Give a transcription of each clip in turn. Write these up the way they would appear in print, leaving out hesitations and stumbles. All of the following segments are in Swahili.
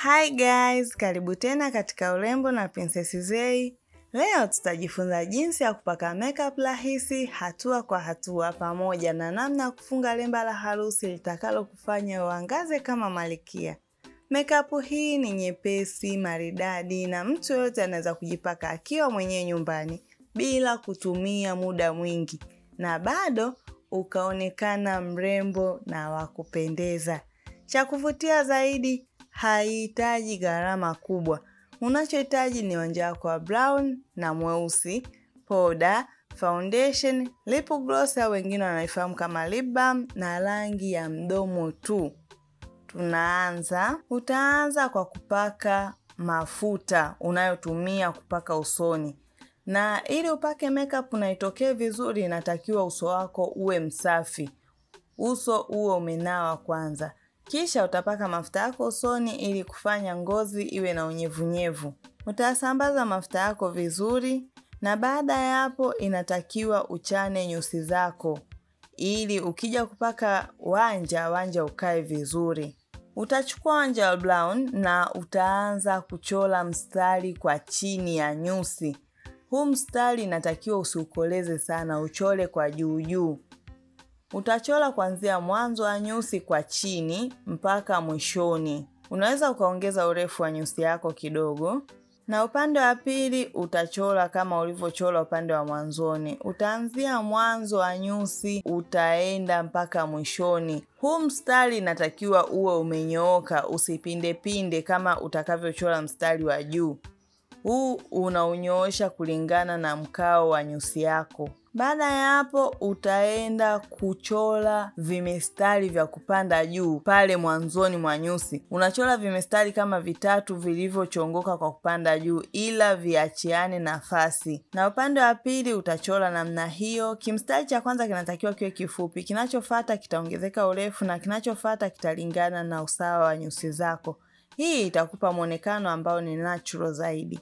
Hi guys, karibu tena katika Urembo na Princess Zey. Leo tutajifunza jinsi ya kupaka makeup rahisi hatua kwa hatua pamoja na namna ya kufunga lemba la harusi litakalo kufanya uangaze kama malkia. Makeup hii ni nyepesi, maridadi na mtu yote anaweza kujipaka akiwa mwenyewe nyumbani bila kutumia muda mwingi na bado ukaonekana mrembo na wa kupendeza. Cha kuvutia zaidi, haihitaji gharama kubwa. Unachohitaji ni wanja wako wa brown na mweusi, powder, foundation, lip gloss au wengine wanaifahamu kama lip balm na rangi ya mdomo tu. Tunaanza. Utaanza kwa kupaka mafuta unayotumia kupaka usoni. Na ili upake makeup na itokee vizuri, inatakiwa uso wako uwe msafi. Uso uwe umenawa kwanza. Kisha utapaka mafuta yako usoni ili kufanya ngozi iwe na unyevunyevu. Utasambaza mafuta yako vizuri na baada ya hapo inatakiwa uchane nyusi zako ili ukija kupaka wanja ukae vizuri. Utachukua wanja wa brown na utaanza kuchola mstari kwa chini ya nyusi. Huu mstari inatakiwa usiukoleze sana, uchole kwa juu juu. Utachola kuanzia mwanzo wa nyusi kwa chini mpaka mwishoni. Unaweza ukaongeza urefu wa nyusi yako kidogo. Na upande wa pili utachola kama ulivyochola upande wa mwanzoni. Utaanzia mwanzo wa nyusi utaenda mpaka mwishoni. Huu mstari inatakiwa uwe umenyooka, usipinde pinde kama utakavyochola mstari wa juu. Huu unaunyoosha kulingana na mkao wa nyusi yako. Baada ya hapo utaenda kuchola vimistari vya kupanda juu pale mwanzoni mwa nyusi. Unachola vimistari kama vitatu vilivyochongoka kwa kupanda juu ila viachiane nafasi. Na upande wa pili utachola namna hiyo. Kimstari cha kwanza kinatakiwa kiwe kifupi, kinachofuata kitaongezeka urefu na kinachofuata kitalingana na usawa wa nyusi zako. Hii itakupa muonekano ambao ni natural zaidi.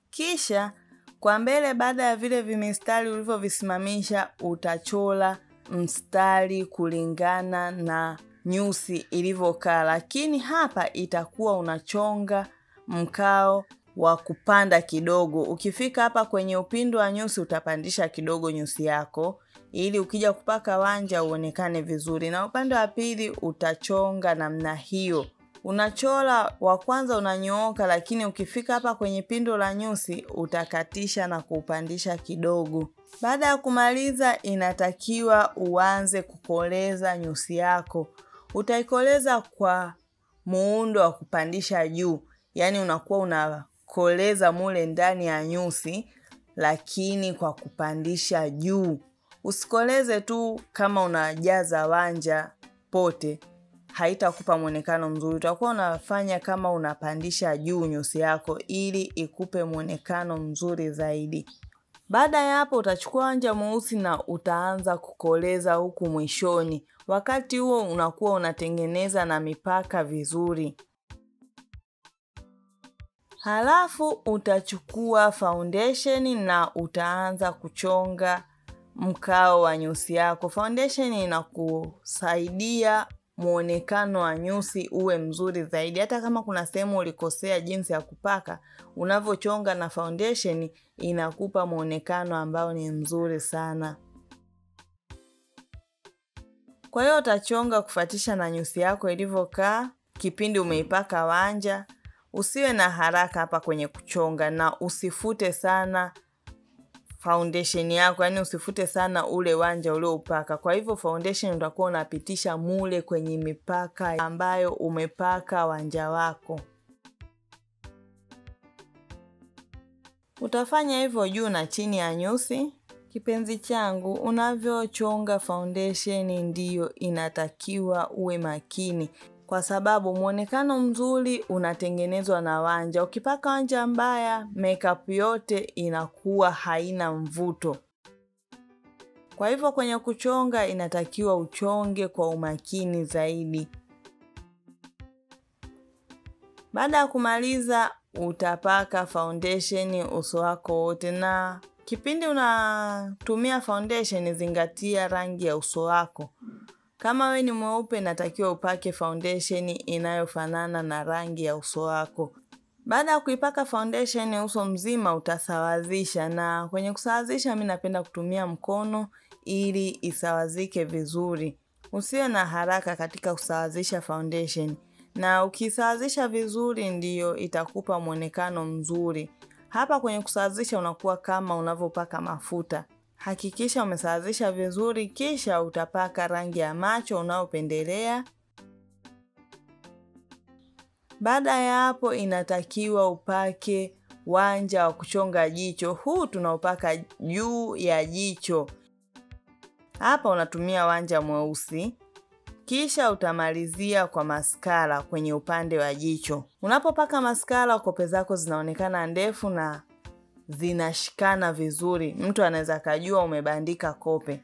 Kisha kwa mbele, baada ya vile vimistari ulivyovisimamisha, utachola mstari kulingana na nyusi ilivyokaa, lakini hapa itakuwa unachonga mkao wa kupanda kidogo. Ukifika hapa kwenye upindo wa nyusi utapandisha kidogo nyusi yako ili ukija kupaka wanja uonekane vizuri. Na upande wa pili utachonga namna hiyo. Unachola wa kwanza unanyooka, lakini ukifika hapa kwenye pindo la nyusi utakatisha na kuupandisha kidogo. Baada ya kumaliza inatakiwa uanze kukoleza nyusi yako. Utaikoleza kwa muundo wa kupandisha juu. Yani unakuwa unakoleza mule ndani ya nyusi lakini kwa kupandisha juu. Usikoleze tu kama unajaza wanja pote, haitakupa muonekano mzuri. Utakuwa unafanya kama unapandisha juu nyusi yako ili ikupe muonekano mzuri zaidi. Baada ya hapo utachukua wanja mweusi na utaanza kukoleza huku mwishoni. Wakati huo unakuwa unatengeneza na mipaka vizuri. Halafu utachukua foundation na utaanza kuchonga mkao wa nyusi yako. Foundation inakusaidia muonekano wa nyusi uwe mzuri zaidi. Hata kama kuna sehemu ulikosea jinsi ya kupaka, unavochonga na foundation inakupa muonekano ambao ni mzuri sana. Kwa hiyo utachonga kufuatisha na nyusi yako ilivyokaa kipindi umeipaka wanja. Usiwe na haraka hapa kwenye kuchonga na usifute sana foundation yako, yani usifute sana ule wanja ulioupaka. Kwa hivyo foundation utakuwa unapitisha mule kwenye mipaka ambayo umepaka wanja wako. Utafanya hivyo juu na chini ya nyusi. Kipenzi changu, unavyochonga foundation ndiyo inatakiwa uwe makini, kwa sababu muonekano mzuri unatengenezwa na wanja. Ukipaka wanja mbaya, makeup yote inakuwa haina mvuto. Kwa hivyo kwenye kuchonga inatakiwa uchonge kwa umakini zaidi. Baada ya kumaliza utapaka foundation uso wako wote, na kipindi unatumia foundation zingatia rangi ya uso wako. Kama we ni mweupe, inatakiwa upake foundation inayofanana na rangi ya uso wako. Baada ya kuipaka foundation uso mzima utasawazisha, na kwenye kusawazisha mimi napenda kutumia mkono ili isawazike vizuri. Usiwe na haraka katika kusawazisha foundation, na ukisawazisha vizuri ndiyo itakupa mwonekano mzuri. Hapa kwenye kusawazisha unakuwa kama unavyopaka mafuta. Hakikisha umesawazisha vizuri, kisha utapaka rangi ya macho unayopendelea. Baada ya hapo inatakiwa upake wanja wa kuchonga jicho. Huu tunaupaka juu ya jicho. Hapa unatumia wanja mweusi. Kisha utamalizia kwa maskara kwenye upande wa jicho. Unapopaka maskara kope zako zinaonekana ndefu na zinashikana vizuri. Mtu anaweza kujua umebandika kope.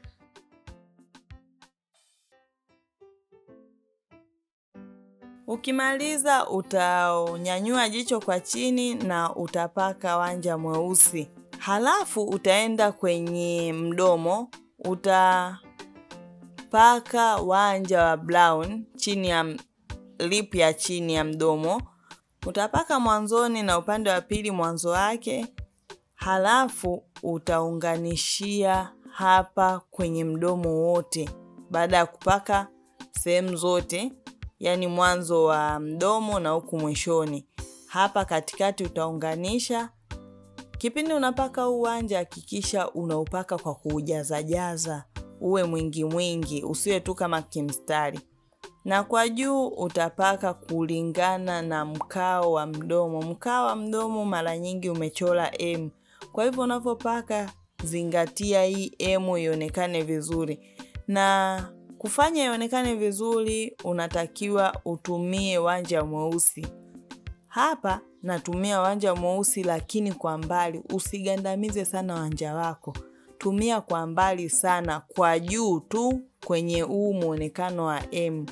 Ukimaliza utanyanyua jicho kwa chini na utapaka wanja mweusi. Halafu utaenda kwenye mdomo, utapaka wanja wa brown chini ya lip ya chini ya mdomo. Utapaka mwanzoni na upande wa pili mwanzo wake. Halafu utaunganishia hapa kwenye mdomo wote. Baada ya kupaka sehemu zote, yani mwanzo wa mdomo na huku mwishoni, hapa katikati utaunganisha. Kipindi unapaka uwanja hakikisha unaupaka kwa kuujaza jaza, uwe mwingi mwingi, usiwe tu kama kimstari. Na kwa juu utapaka kulingana na mkao wa mdomo. Mkao wa mdomo mara nyingi umechora M. Kwa hivyo unapopaka zingatia hii M ionekane vizuri. Na kufanya ionekane vizuri unatakiwa utumie wanja mweusi. Hapa natumia wanja mweusi lakini kwa mbali. Usigandamize sana wanja wako. Tumia kwa mbali sana, kwa juu tu kwenye huu muonekano wa M.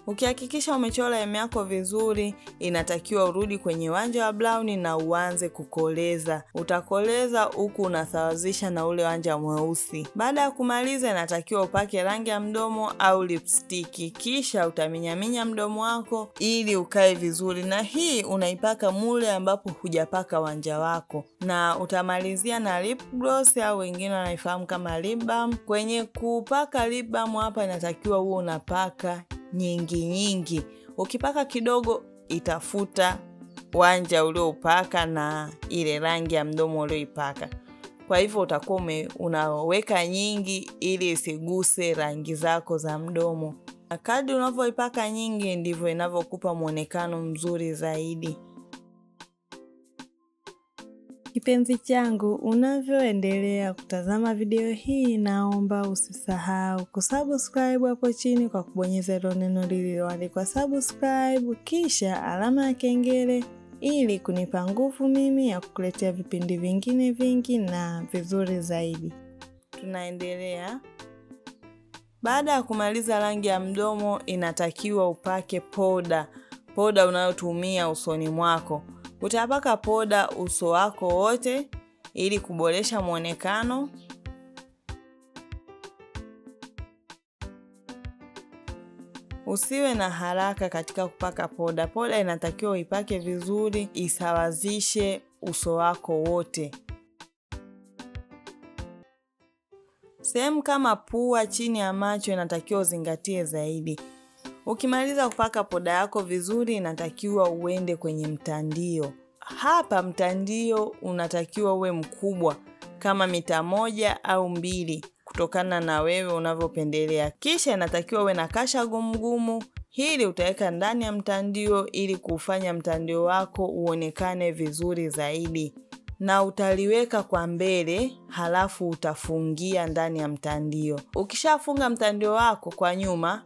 Ukihakikisha umechora M yako vizuri, inatakiwa urudi kwenye wanja wa brown na uanze kukoleza. Utakoleza huku unasawazisha na ule wanja mweusi. Baada ya kumaliza inatakiwa upake rangi ya mdomo au lipstick. Kisha utaminyaminya mdomo wako ili ukae vizuri, na hii unaipaka mule ambapo hujapaka wanja wako. Na utamalizia na lip gloss au wengine wanaifahamu kama lip balm. Kwenye kupaka lip balm hapa inatakiwa uwe unapaka nyingi nyingi. Ukipaka kidogo itafuta wanja ulioupaka na ile rangi ya mdomo ulioipaka. Kwa hivyo utakuwa unaweka nyingi ili isiguse rangi zako za mdomo. Na kadri unavyoipaka nyingi ndivyo inavyokupa muonekano mzuri zaidi. Kipenzi changu, unavyoendelea kutazama video hii, naomba usisahau kusubscribe hapo chini kwa kubonyeza hilo neno lililoandikwa subscribe, kisha alama ya kengele, ili kunipa nguvu mimi ya kukuletea vipindi vingine vingi na vizuri zaidi. Tunaendelea. Baada ya kumaliza rangi ya mdomo, inatakiwa upake poda. Poda unayotumia usoni mwako. Utapaka poda uso wako wote ili kuboresha muonekano. Usiwe na haraka katika kupaka poda. Poda inatakiwa uipake vizuri, isawazishe uso wako wote. Sehemu kama pua, chini ya macho inatakiwa uzingatie zaidi. Ukimaliza kupaka poda yako vizuri, inatakiwa uende kwenye mtandio. Hapa mtandio unatakiwa uwe mkubwa kama mita 1 au 2 kutokana na wewe unavyopendelea. Kisha inatakiwa uwe na kasha gumu. Hili utaweka ndani ya mtandio ili kufanya mtandio wako uonekane vizuri zaidi. Na utaliweka kwa mbele, halafu utafungia ndani ya mtandio. Ukishafunga mtandio wako kwa nyuma,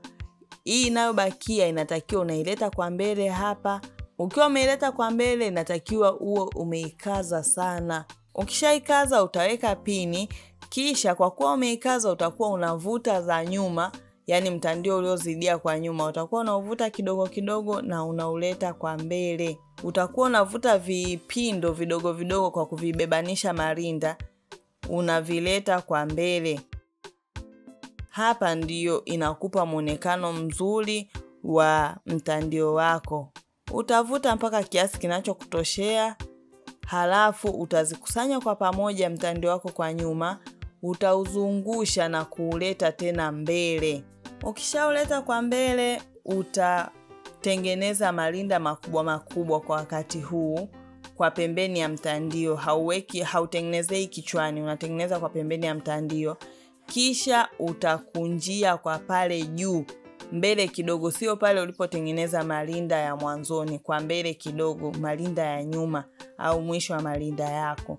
hii inayobakia inatakiwa unaileta kwa mbele hapa. Ukiwa umeileta kwa mbele inatakiwa uwe umeikaza sana. Ukishaikaza utaweka pini, kisha kwa kuwa umeikaza utakuwa unavuta za nyuma, yani mtandio uliozidia kwa nyuma utakuwa unavuta kidogo kidogo na unauleta kwa mbele. Utakuwa unavuta vipindo vidogo vidogo kwa kuvibebanisha marinda, unavileta kwa mbele. Hapa ndiyo inakupa mwonekano mzuri wa mtandio wako. Utavuta mpaka kiasi kinachokutoshea, halafu utazikusanya kwa pamoja mtandio wako kwa nyuma, utauzungusha na kuuleta tena mbele. Ukishauleta kwa mbele, utatengeneza malinda makubwa makubwa kwa wakati huu kwa pembeni ya mtandio. Hauweki, hautengenezei kichwani, unatengeneza kwa pembeni ya mtandio. Kisha utakunjia kwa pale juu mbele kidogo, sio pale ulipotengeneza malinda ya mwanzoni, kwa mbele kidogo, malinda ya nyuma au mwisho wa malinda yako.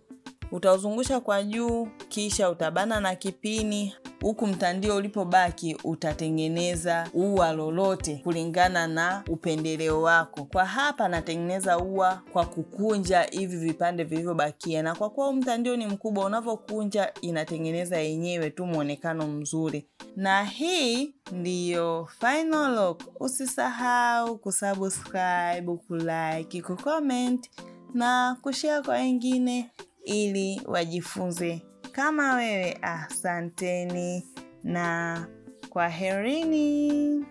Utauzungusha kwa juu, kisha utabana na kipini. Huku mtandio ulipobaki utatengeneza ua lolote kulingana na upendeleo wako. Kwa hapa natengeneza ua kwa kukunja hivi vipande vilivyobakia, na kwa kuwa mtandio ni mkubwa, unavyokunja inatengeneza yenyewe tu muonekano mzuri. Na hii ndiyo final look. Usisahau kusubscribe, kulike, kucomment na kushare kwa wengine ili wajifunze kama wewe. Asanteni na kwaherini.